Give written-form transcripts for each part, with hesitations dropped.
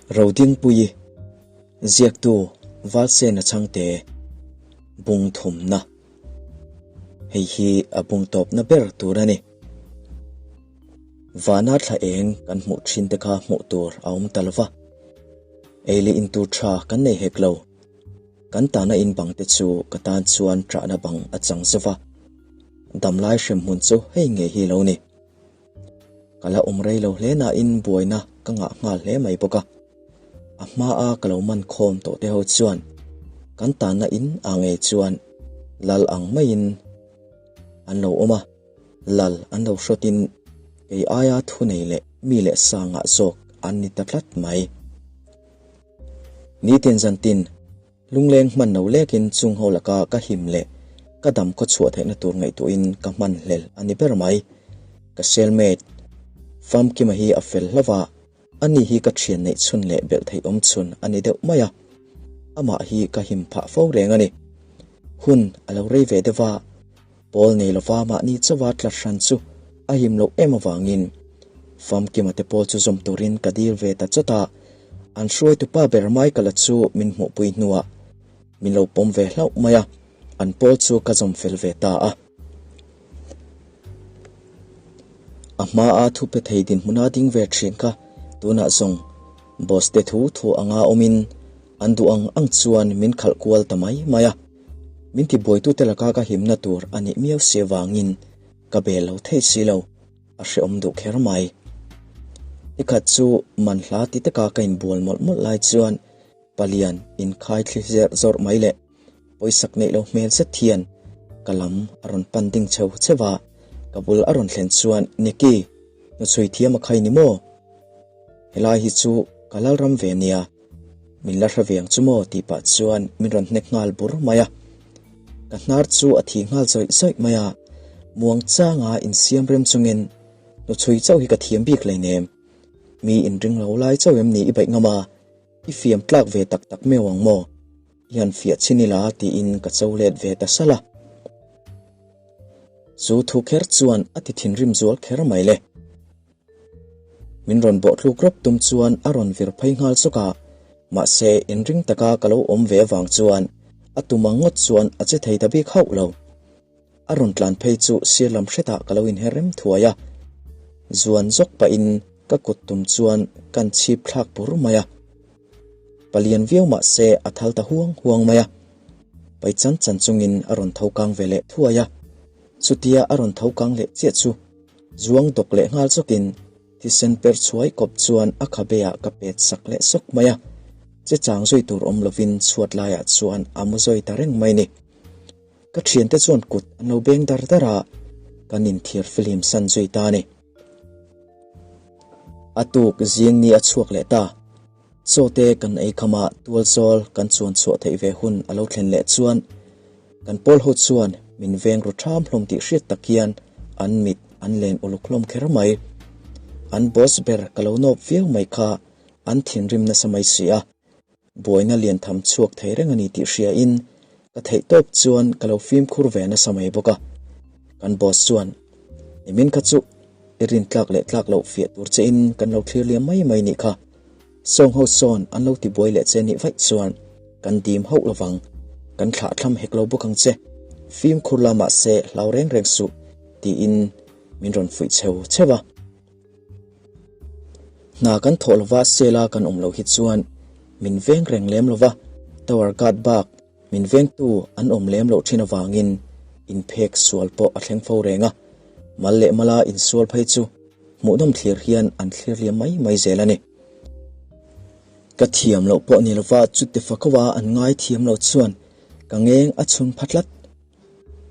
Rodingpuii, Ziaktu Valsena Chhangte, Bung thumna. Hei hi a bung tawpna ber tur a ni. Vana thla eng kan hmuh thin te kha hmuh tur a awm ta lova. Ei leh in tur tha kan nei hek lo. Kan tana in bang te chu ka tan chuan ṭahna bang a chang zova. Damlai hremhmun chu hei ngei hi lo ni. Ka la awm rei lo hle nain buaina ka ngah nghal hle mai bawk a. A hmaa ka lo man khawm tawh te ho chuan kan tanna in ah ngei chuan lal ang maiin an lo awm a, lal an lo hrawtin kei aia thunei leh mi leh sa ngah zawk an ni ta tlat mai. Nitin zantin Lungleng hman lo lekin chung ho laka ka him leh ka dam khaw chhuah theihna tur ngaihtuahin ka hman hlel a ni ber mai. Ka cellmate Famkima hi a fel hlauh a, ani hi ka thian neih chhun leh belh theih awm chhun a ni deuh mai a, amah hi ka him phah fo reng a ni. Hun a lo rei ve deuh a, pawl nei lova mahni chauha tla hran chu a him loh em avangin Famkima te pawl chu zawm turin ka dil ve ta chawt a, an hruaitupa ber Michael-a chu min hmuhpui hnuah min lo pawm ve hlauh mai a, an pawl chu ka zawm fel ve ta a. A hmaa thu pe thei dinhmuna ding ve thin kha tunah zawng boss te thu thu anga awmin an duh ang ang chuan min khalh kual ta mai mai a. Min tibuaitute laka ka himna tur a nih miau si avangin ka bel lo thei si lo, a hrehawm duh kher mai. Nikhat chu man hla ti taka ka inbual mawlh mawlh lai chuan palian inkhai thli zerh zawrh mai leh pawisak neih lo hmel zet hian ka lam a rawn pan ding chho cheu a, ka bul a rawn thlen chuan Nicky, hnuchhui thiam a khai ni maw? Helai hi chu ka lalram ve nia. Min la hre ve ang chu maw tih pah chuan min rawn hnek nghal bur mai a. Ka hnar chu a thi nghal zawih zawih mai a, muang changa insiam rem chungin hnuchhui chauh hi ka thiam bik hleinem. Mi inring lo lai chauh em ni i baih ngam a, i fiam tlak ve tak tak meuh ang maw? I han fiah chhin ila tiin ka cho let ve ta salh a. Chu thu kher chuan a ti thinrim zual kher mai le. Min rawn bawh tluk rawp tum chuan a rawn vir phei nghal chawk a, mahse inring taka ka lo awm ve avang chuan a tum ang ngawt chuan a che thei ta bik hauh lo. A rawn tlan phei chu sir lam hretah ka lo inher rem thuai a, zuan zawk pahin ka kut tum chuan kan chhip thlak bur mai a. Palian viau mahse a thal ta huang huang mai a, pai chan chan chungin a rawn tho kang ve leh thuai a, chutia a rawn tho kang leh chiah chu Zuang dawk leh nghal chawkin thisen per chhuai kawp chuan a khabe ah ka pet sak leh sawk mai a, che chang zui tur awm lovin chhuat laiah chuan a mu zawi ta reng mai ni. Ka thiante chuan kut an lo beng dar dar a, kan inthiar film san zui ta a ni. A tuk zing ni a chhuak leh ta, chaw te kan ei kham a tualzawl kan chuan chhuah theih ve hun a lo thlen leh chuan Kan pawl ho chuan min veng ru ṭham hlawm tih hriat tak hian an mit an len uluk hlawm kher mai. An boss ber ka lo nawp viau mai kha an thinrim nasa mai si a, buaina lian tham chhuak thei reng a ni tih hriain ka theih tawp chuan ka lo fimkhur ve nasa mai bawk a. Kan boss chuan, Nimin kha chu i rin tlak leh tlak loh fiah tur chein kan lo thlir liam mai mai nih kha. Sawng ho sawn an lo tibuai leh che nih vaih chuan kan dim hauh lovang, kan thlah thlam hek lo bawk ang che, fimkhur la mahse hlau reng reng suh tiin min rawn fuih cheu cheu a. Hna kan thawh lova sela kan awm loh hi chuan min veng reng lem lova, tower guard bak min vengtu an awm lem loh thin avangin inphek sual pawh a thleng fo reng a, mal leh mala insual phei chu hmuhnawm thlir hian an thlir liam mai mai zel a ni. Ka thiam loh pawh ni lova chute fakawa an ngai thiam loh chuan ka ngeng a chhun pha tlat.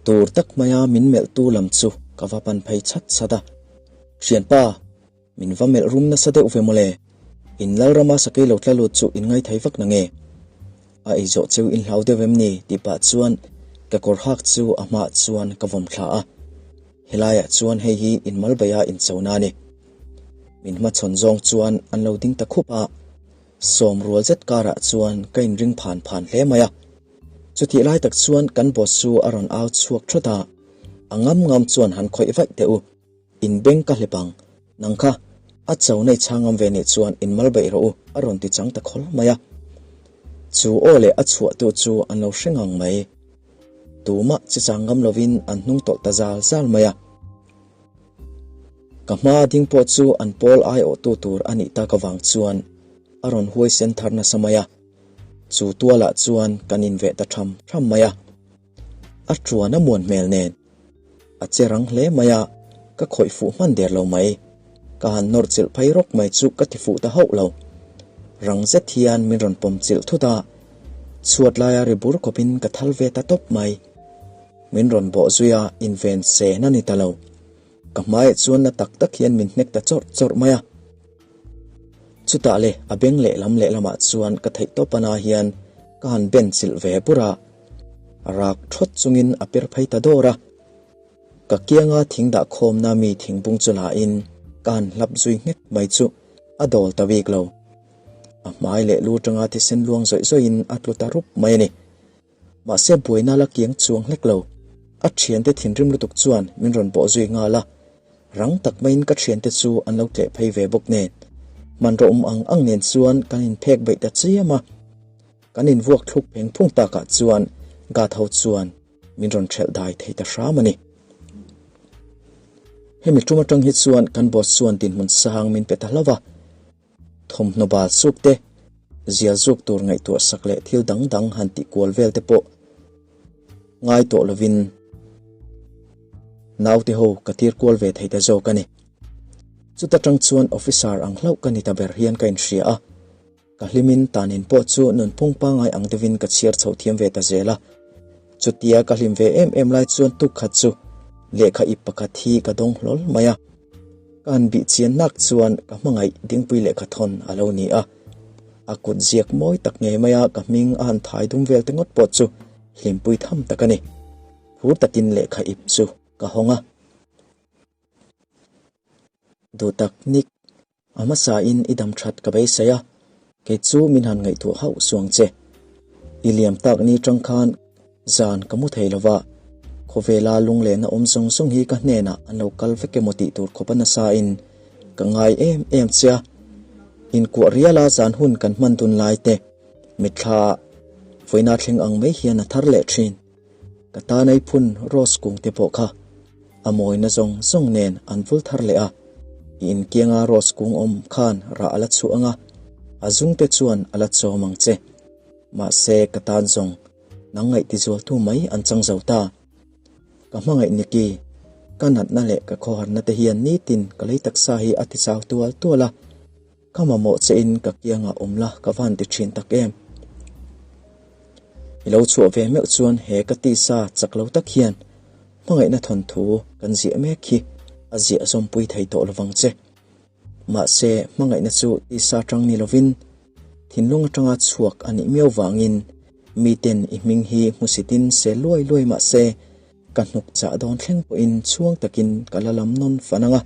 Tur tak maia min melhtu lam chu ka va pan phei chat chat a. Thianpa, min va melh rum nasa deuh ve mawle. In Lalrama sakei lo tla lut chu in ngaithei vak na nge? A ei zawh cheu in hlau deuh em ni? tih pah chuan ka kawr hak chu a hmaah chuan ka vawm thla a. Helaiah chuan hei hi in malbeia inchona a ni. Min hmachhawn zawng chuan an lo ding ta khup a, sawm rual zet karah chuan ka inring phan phan hle mai a. Chutih lai tak chuan kan boss chu a rawn au chhuak thawt a, a ngam ngam chuan han khawih vaih teh u, in beng ka hlep ang, nang kha. A cho nei chhang ngam ve nih chuan in mal beih rawh u, a rawn ti chang ta khawl mai a. Chu aw leh a chhuahtu chu an lo hre ngang mai. Tumah chi chang ngam lovin an hnung tawlh ta zal zal mai a. Ka hma ding pawh chu an pawl aiawhtu tur a nih tak avang chuan a rawn huai sen thar nasa mai a. Chu tualah chuan kan inveh ta tham tham mai a. A tuan a muan hmel nen a che rang hle mai a, ka khawih fuh hman der lo mai. Ka han nawr chilh phei rawk mai chu ka ti fuh ta hauh lo. Rang zet hian min rawn pawm chilh thut a, chhuat laia ri bur khawpin ka thal ve ta tawp mai. Min rawn bawh zui a, inven sen a ni ta lo. Ka hmaiah chuan na tak tak hian min hnek ta chawrh chawrh mai a. Chutah le a beng lehlam lehlamah chuan ka theih tawp ana hian ka han ben chilh ve bur a, rak thawt chungin a per phei ta dawr a. Ka kianga thing dah khawmna mi thingbung chu lain ka han hlap zui nghek mai chu a dawl ta bik lo. A hmai leh lu tanga thisen luang zawih zawihin a tlu ta rup mai a ni. Mahse buaina la kiang chuang hlek lo. A thiante thinrim lutuk chuan min rawn bawh zui nghal a, rang tak maiin ka thiante chu an lo tleh phei ve bawk nen. Hmanraw awm ang ang nen chuan kan inphek beih ta chiam a. Kan invuak thluk pheng phung takah chuan guard ho chuan min rawn hrelh dai thei ta hram a ni. Hemi tum atang hi chuan kan boss chuan dinhmun sang min pe ta hlauh a. Thawmhnaw bal suk te, zial zuk tur ngaihtuah sak leh thil dang dang han tih kual vel te pawh ngai tawh lovin naute ho ka tir kual ve thei ta zawk a ni. Chuta tang chuan officer ang hlauh ka ni ta ber hian ka inhria a, ka hlimin tanin pawh chu nunphung pangngai ang deuhin ka chhiar chho thiam ve ta zel a. Chutia ka hlim ve em em lai chuan tukkhat chu lehkha ip pakhat hi ka dawng hlawl mai a. Ka han bih chian nak chuan ka hmangaih dingpui lehkha thawn a lo ni a. A kut ziak mawi tak ngei maia ka hming a han thai dum vel te ngawt pawh chu hlimpui tham tak a ni. Phur takin lehkha ip chu ka hawng a. Duhtak Nick, a hmasain i dam that ka beisei a, kei chu min han ngaihtuah hauh suang che. I liam tak ni tang khan Zan ka mu thei lova, khawvela lunglehna awm zawng zawng hi ka hnenah an lo kal vek emaw tih tur khawp a nasa in ka ngai em em che a. Inkuah riala zan hun kan hman dun lai te mitthla vawiina thleng ang mai hian a thar leh thin. Ka tanai phun rose kung te pawh kha a mawina zawng zawng nen an vul thar leh a. I inkianga rose kung awm khan rah a la chhuah ang a, a zung te chuan a la chawm ang che. Mahse ka tan zawng Nang ngaih tizualtu mai an chang zo ta. Ka hmangaih Nikki, ka natna leh ka khawharna te hian nitin ka lei taksa hi a tichau tual tual a, ka mamawh che in ka kiangah awm la ka van ti thin tak em. I lo chhuah ve meuh chuan he ka tisa chak lo tak hian hmangaihna thawnthu kan ziah mek hi a ziah zawmpui thei tawh lovang che. Mahse, hmangaihna chu tisa atang ni lovin thinlung atanga chhuak a nih miau vangin miten i hming hi hmusitin se luai luai mahse ka hnuk chah dawn thleng pawhin chhuang takin ka la lam nawn fan ang a,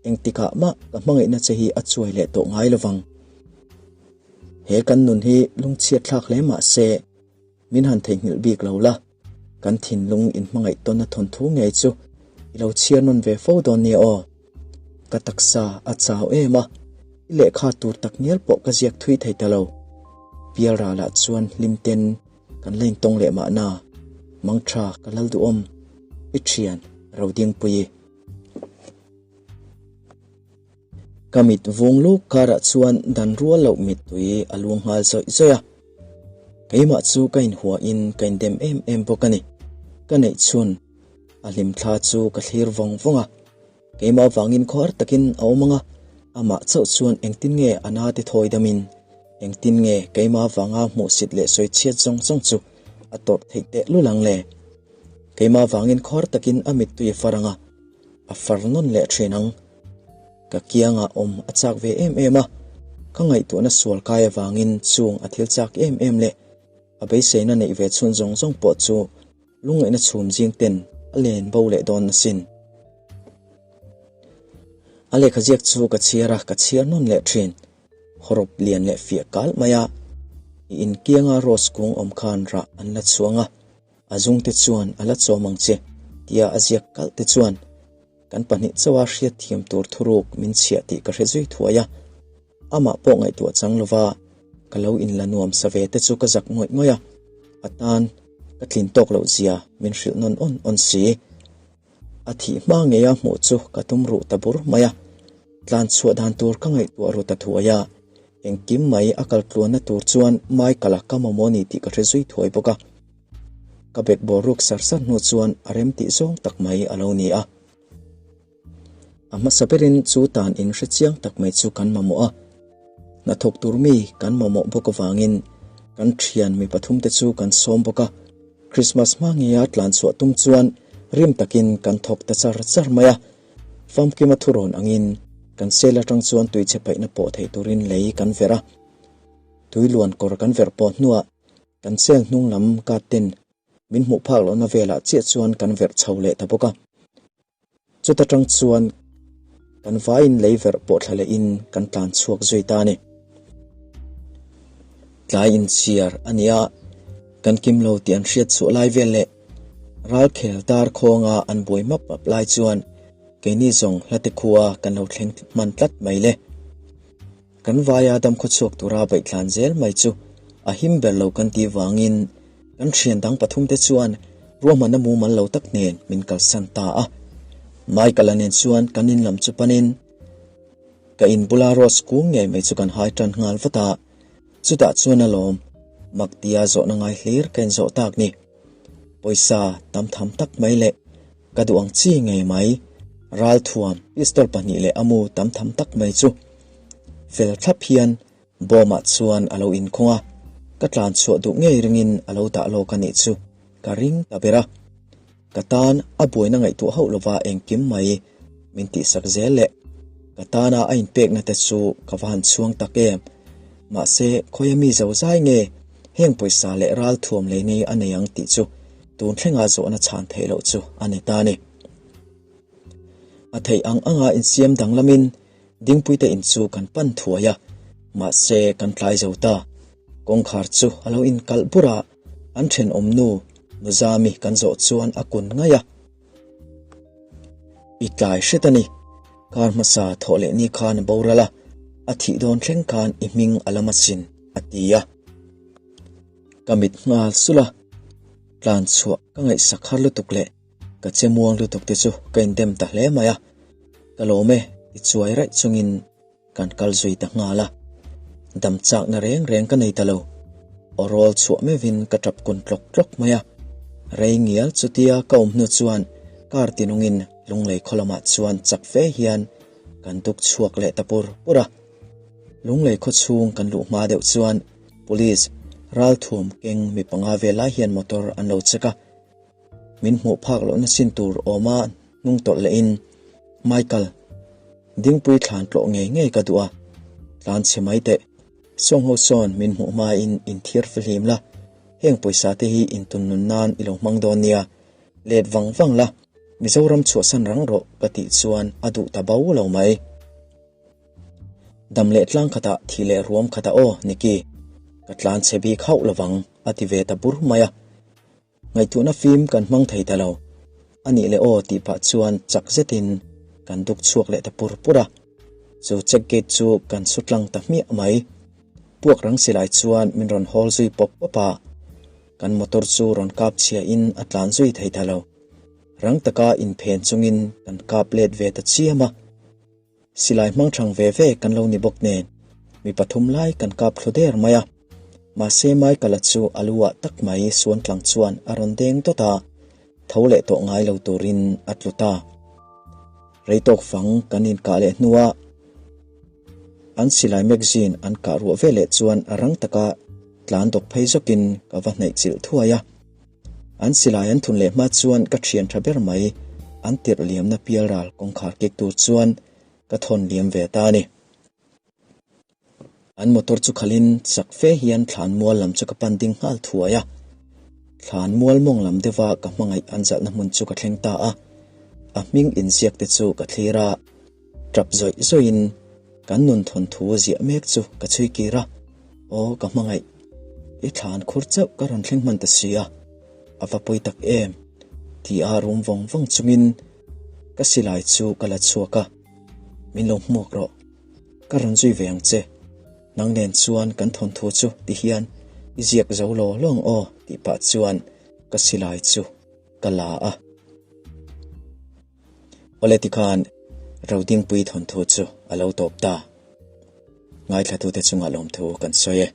engtikah mah ka hmangaihna che hi a chuai leh tawh ngai lovang. He kan nun hi lungchhiat thlak hle mahse min han theihnghilh bik lo la, kan thinlung inhmangaih tawnna thawnthu ngei chu i lo chhiar nawn ve fo dawn nia aw. Ka taksa a chau em a, i lehkha tur tak ngial pawh ka ziak thui thei ta lo. Pialralah chuan hlim ten kan la intawng leh mahna, mangtha ka lal duhawm, i thian Rodingpuii. Ka mit vung luk karah chuan dan rual loh mittui a luang nghal zawih zawih a. Keimah chu ka inhuahin ka indem em em bawk a ni. Ka neih chhun a hlimthla chu ka thlir vawng vawng a. Keimah vangin khuar takin a awm ang a, amah chauh chuan engtin nge a na te thawi damin, engtin nge keimah vanga hmuhsit leh sawi chhiat zawng zawng chu a tawrh theih teh lul ang le. Keimah vangin khuar takin a mittui a far ang a, a far nawn leh thin ang. Ka kiangah awm a chak ve em em a, ka ngaihtuahna sual kai avangin chung a thil chak em em leh a beiseina neih ve chhun zawng zawng pawh chu lungngaihna chhum zing ten a len bo leh dawn asin. A lehkha ziak chu ka chhiar a, ka chhiar nawn leh thin. Hawrawp lian leh fiah kalh mai a, i inkianga rose kung awm khan rah an la chhuang a, a zungte chuan a la chawm ang che tia a ziak kalh te chuan. Kan pahnih chauha hriatthiam tur thuruk min chhiah tih ka hre zui thuai a. Amah pawh ngaihtuah chang lova ka lo inla nuam sa ve te chu ka zak ngawih ngawih a, a tan ka tlin tawk loh zia min hrilh nawn awn awn si. A thih hma ngeia hmuh chu ka tum ruh ta bur mai a, tlan chhuah dan tur ka ngaihtuah ru ta thuai a, engkim mai a kal tluanna tur chuan Michael-a ka mamawh ni tih ka hre zui thuai bawk a. Ka bag bawr ruk sar sar hnu chuan a rem tih zawng tak mai a lo ni a. A hmasa berin chu tan in hre chiang tak mai chu kan mamawh a, hnathawk tur mi kan mamawh bawk avangin kan thian mi pathum te chu kan sawm bawk a, Christmas hma ngeia tlan chhuah tum chuan rim takin kan thawk ta char char mai a, famkima thurawn angin kan sel atang chuan tuichhe paihna pawh theih turin lei kan verh a, tui luan kawr kan verh pawh hnuah kan sel hnung lam kat ten min hmuh phak lohna velah chiah chuan kan verh chho leh ta bawk a. Chuta tang chuan kan vaiin lei verh pawh thla lehin kan tlan chhuak zui ta a ni. Tlai inchhiar a ni a, kan kim lo tih an hriat chhuah lai vel leh ralkhel tar khawnga an buai map map lai chuan keini zawng hlate khua kan lo thleng hman tlat mai le. Kan vaia damkhaw chhuak tura baihtlan zel mai chu a him ber lo kan tih vangin kan thian dang pathumte chuan ruahmanna mumal lo tak nen min kalsan ta a. Michael-a nen chuan kan in lam chu panin ka in bula rose kung ngei mai chu kan hai tan nghal vat a, chutah chuan alawm mak tia zawhna ngai hlir ka inzawh tak ni. Pawisa tam tham tak mai leh ka duh ang chi ngei mai, ralthuam pistol pahnih leh a mu tam tham tak mai chu fel thlap hian bawmah chuan a lo inkhawng a, ka tlan chhuah duh ngei ringin a lo dah lawk a nih chu ka ring ta ber a. Ka tan a buaina ngaihtuah hauh lova engkim mai min tihsak zel leh ka tana a inpekna te chu ka va han chhuang tak em. Mahse, khawia mi zo zai nge heng pawisa leh ralthuam lei nei a nei ang tih chu tun thlenga zawhna chhan theih loh chu a ni ta a ni. A theih ang anga insiam danglamin Dingpuite in chu kan pan thuai a, mahse kan tlai zo ta. Kawngkhar chu a lo inkalh bur a, an thenawm nu Nuzami kan zawh chuan a kun ngaih a. I tlai hret a ni. Kar hmasa thawh leh ni khan a boral a, a thih dawn thleng khan i hming a lam asin, a ti a. Ka mit nghal sulh a, tlan chhuah ka ngaihsak har lutuk leh ka che muang lutuk te chu ka indem ta hle mai a. Ka lawm e, i chuai raih chungin kan kal zui ta nghal a, dam chakna reng reng ka nei ta lo. Aw rawl chhuah meuhin ka tap kun tlawk tlawk mai a, rei ngial chutia ka awm hnu chuan car tinungin Lunglei khaw lamah chuan chak fe hian kan duk chhuak leh ta pur pur a. Lunglei khaw chhung kan luh hma deuh chuan Police ralthuam keng mi panga vel lai hian motor an lo check a, Min hmuh phak lohna sin tur awma hnung tawlh lehin, Michael, Dingpui thlan tlawh ngei ngei ka duh a, tlan chhe mai teh. Sawngho sawn min hmuh hmain inthiar fihlim la, heng pawisa te hi intun nun nan i lo hmang dawn nia, let vang vang la, Mizoram chhuahsan rang rawh ka tih chuan a duh ta bo lo mai. Dam leh tlang khatah thih leh ruam khatah aw, Nicky, ka tlan chhe bik hauh lovang a ti ve ta bur mai a. Ngaihtuahna fim kan hmang thei ta lo. A nih leh aw tih pah chuan chak zetin kan duk chhuak leh ta pur pur a. Chu check gate chu kan su tlang ta hmiah mai. Puak rang silai chuan min rawn hawl zui pawp pawp a. Kan motor chu rawn kap chhia in a tlan zui thei ta lo. Rang taka inphen chungin kan kap let ve ta chiam a. Silai hmang thang ve ve kan lo ni bawk nen, mi pathum lai kan kap thlu der mai a. Mahse Michael-a chu a lu ah tak mai suan tlang chuan a rawn deng dawt a, tho leh tawh ngai lo turin a tlu ta. Rei tawk fang kan inkah leh hnuah an silai magazine an kah ruah ve leh chuan a rang taka tlan dawk phei zawkin ka va hnaih chilh thuai a. An silai an thun leh hma chuan ka thian tha ber mai, an tirh liamna pialral kawngkhar kik tur chuan ka thawn liam ve ta a ni. An motor chu khalhin chak fe hian thlan mual lam chu ka pan ding nghal thuai a. Thlan mual mawng lam deuha ka hmangaih an zalhna hmun chu ka thleng ta a. A hming inziak te chu ka thlir a, tap zawih zawihin kan nun thawnthu ziah mek chu ka chhui kir a. Aw ka hmangaih, i thlan khur chauh ka rawn thleng hman ta si a, a va pawi tak em? Ti a rum vawng vawng chungin. Ka silai chu ka la chhuak a, Min lo hmuak rawh. Ka rawn zui ve ang che. Nang nen chuan kan thawnthu chu ti hian i ziak zo law law ang aw tih pah chuan ka silai chu ka la a. Awle tikhan Rodingpui thawnthu chu a lo tawp ta. Ngaithlatute chungah lawmthu kan sawi e.